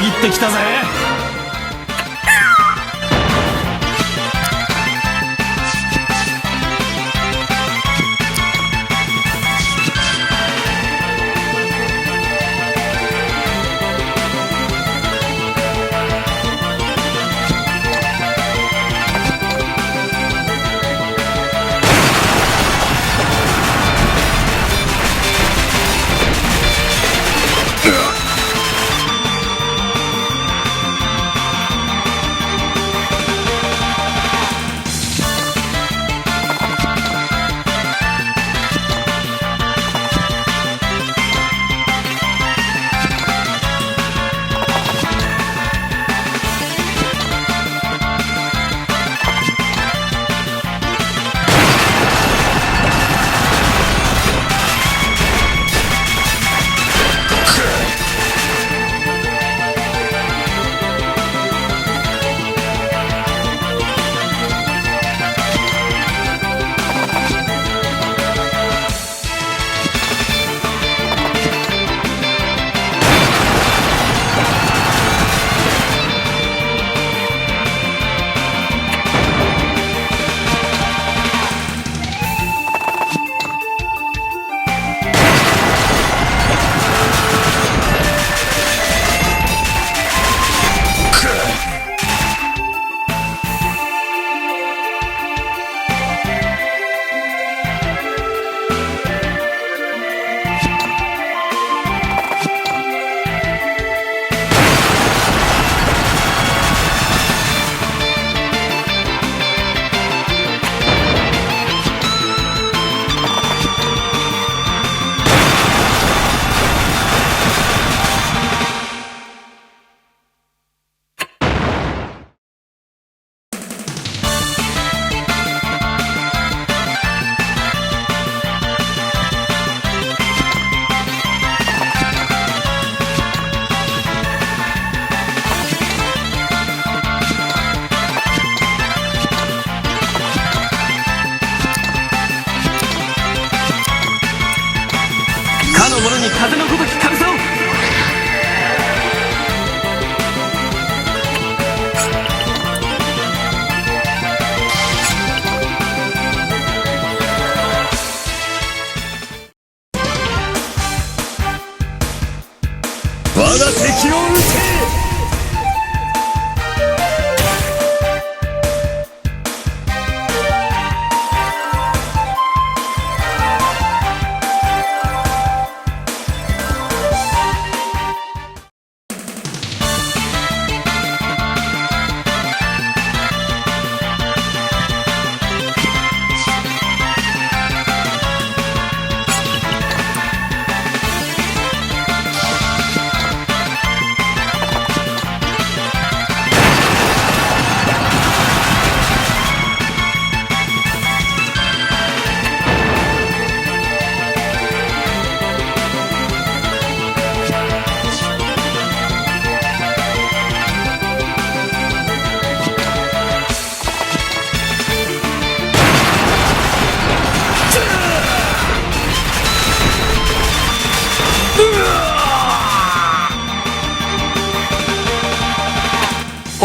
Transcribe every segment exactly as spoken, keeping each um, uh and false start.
ってきたぜ。かの者に風のごとき神さを。我が敵を討て！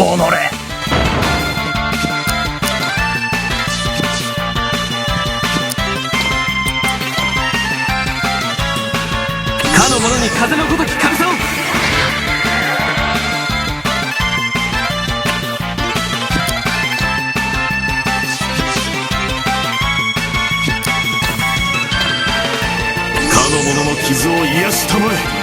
おのれ。かの者に風のごとき神さを。かの者の傷を癒やしたまえ。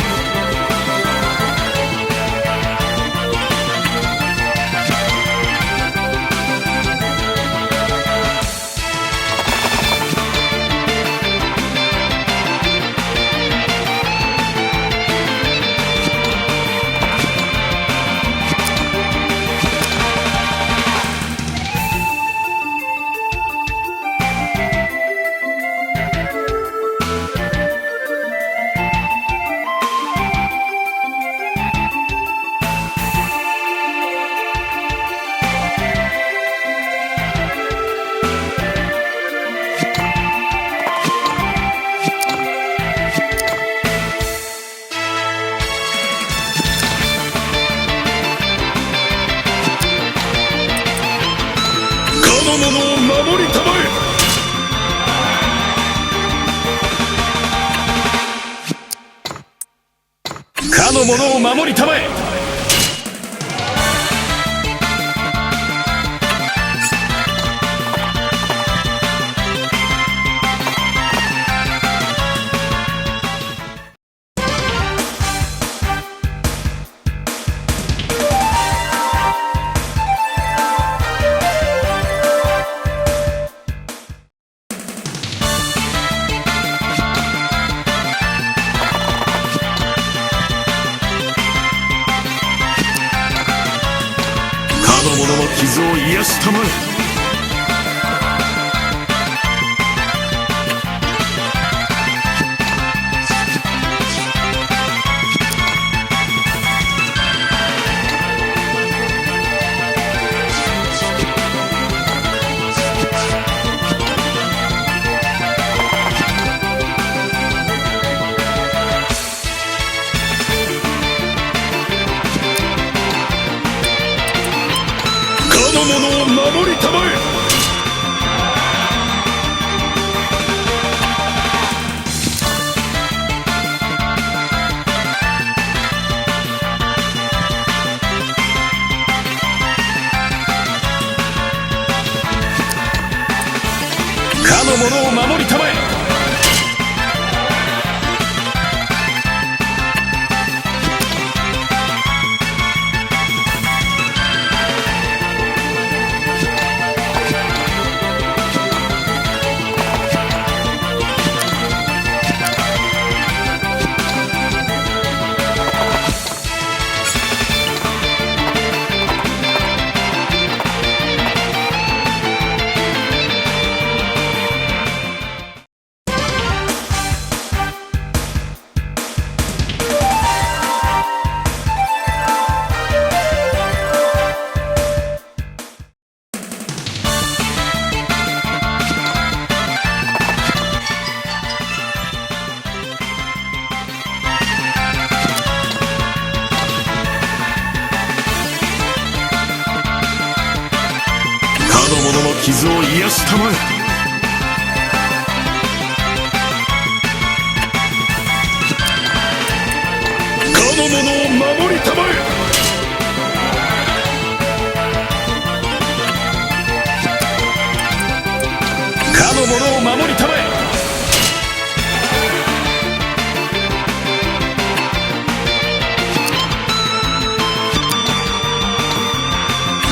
者を守りたまえ。かの者の傷を癒したまえ。かの者を守りたまえ。かの者を守りたまえ。かの者の傷を癒したまえ。かの者を守りたまえ。かの者を守りたまえ。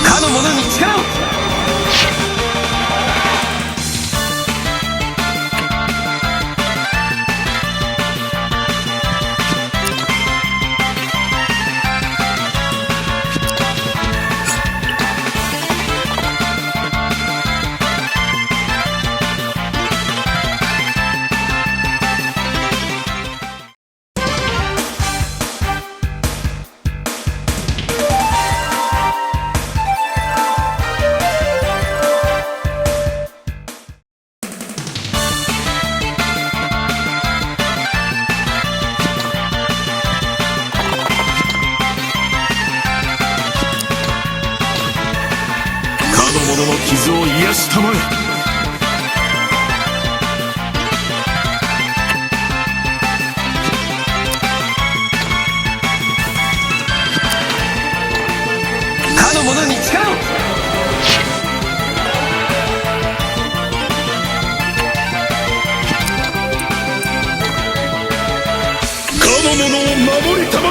かの者に力を。かの者の傷を癒したまえ。かの者に力を。かの者を守りたまえ。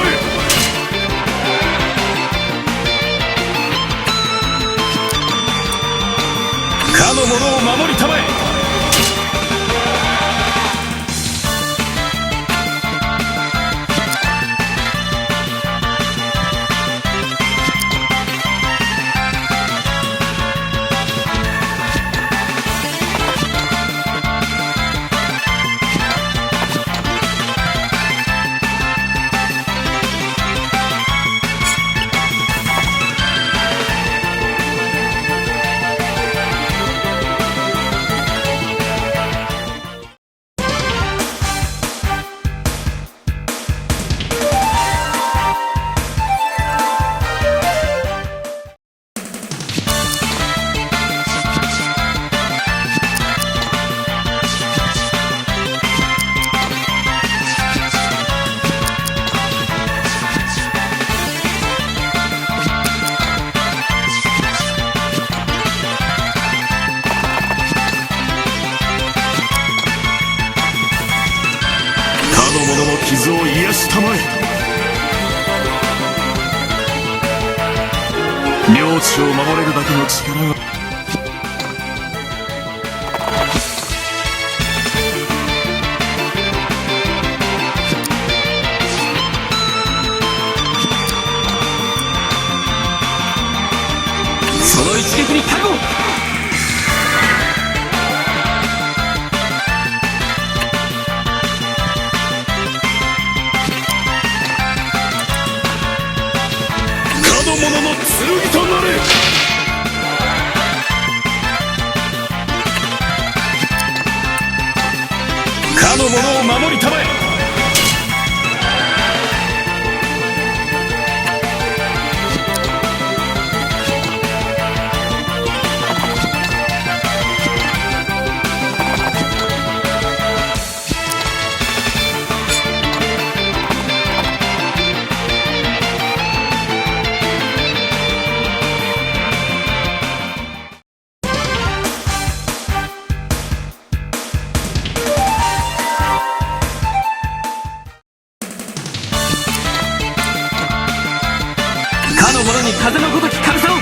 かの者を守りたまえ。傷を癒やしたまえ。領地を守れるだけの力が。その一撃に覚悟。かの者の剣となれ。かの者を守りたまえ。かの者に風のごとき神さを。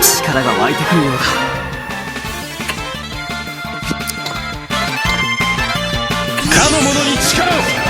力が湧いてくるようだ。かの者に力を。